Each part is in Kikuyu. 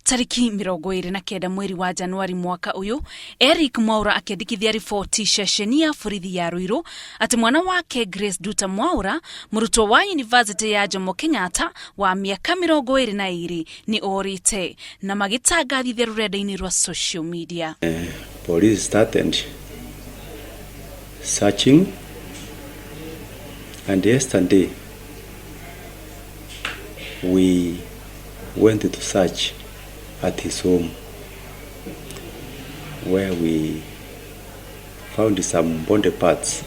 Tarĩki 29 mweri wa Januari mwaka ũyũ, Eric Mwaura akĩandĩkithia riboti ceceni ya borithi ya Ruiru atĩ mwana wake Grace Nduta Mwaura, mũrutwo wa yunivasĩtĩ ya Jomo Kenyatta wa mĩaka 22 nĩ orĩte na magĩtangathithia rũrenda-inĩ rwa social media. Police started searching and yesterday we went to search at his home where we found some body parts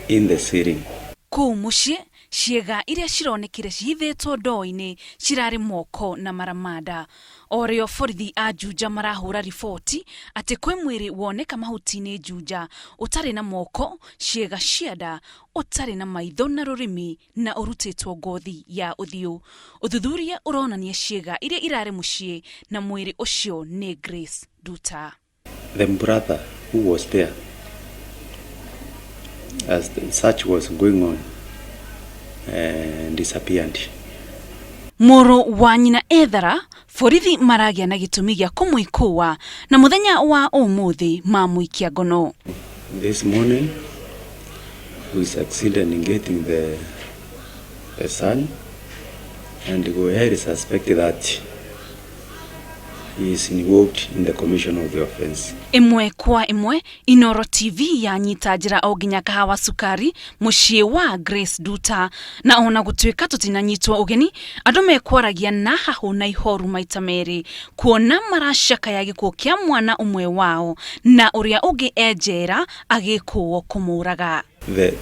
in the ceiling. Kũu mũciĩ, ciĩga iria cironekire cihithĩtwo ndoo-inĩ cirarĩ moko na mara ma nda. O rĩo borithi a Juja marahũra riboti atĩ kwĩ mwĩrĩ woneka mahuti-inĩ Juja ũtarĩ na moko, ciĩga cia nda, ũtarĩ na maitho na rũrĩmĩ na ũrutĩtwo ngothi ya ũthiũ. Ũthuthuria ũronania ciĩga iria irarĩ mũciĩ na mwĩrĩ ũcio nĩ Grace Nduta. The brother who was there as the search was going on disappeared. Mũrũ wa nyina ethara, borithi maragĩa na gĩtũmi gĩa kũmwĩkũa na mũthenya wa ũmũthĩ mamũikia ngono. This morning we succeeded in getting the son and we highly suspect that he is involved in the commission of the offense. Ĩmwe kwa ĩmwe Inoro TV yanyita njĩra o nginya Kahawa Sukari mũciĩ wa Grace Nduta, na ona gũtuĩka tũtinanyitwo ũgeni, andũ mekwaragia na hahũ na ihoru maita merĩ kuona maracakaya gĩkuũ kĩa mwana ũmwe wao na ũrĩa ũngĩ e njera agĩkũo kũmũraga.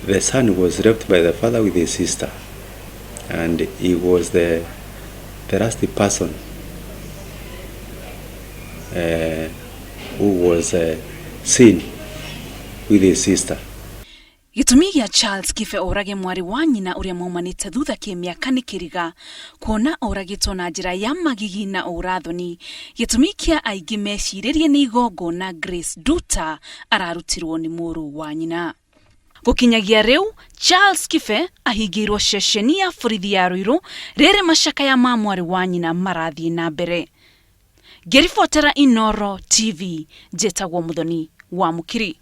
The son was left by the father with his sister, and he was the last person who was seen with his sister. Gĩtũmi gĩa Charles Kibe orage mwarĩ wa nyina ũrĩa maumanĩte thutha kĩmĩaka nĩ kĩriga kuona oragĩtwo na njĩra ya magigi na ũrathoni. Gĩtũmi kĩa aingĩ mecirĩrie nĩ igongona Grace Nduta ararutirwo nĩ mũrũ wa nyina. Gũkinyagia rĩu Charles Kibe ahingĩirwo ceceni ya borithi ya Ruiru rĩrĩ macakaya ma mwarĩ wa nyina marathiĩ na mbere. Ngĩribotera Inoro TV, njĩtagwo Muthoni wa Mũkiri.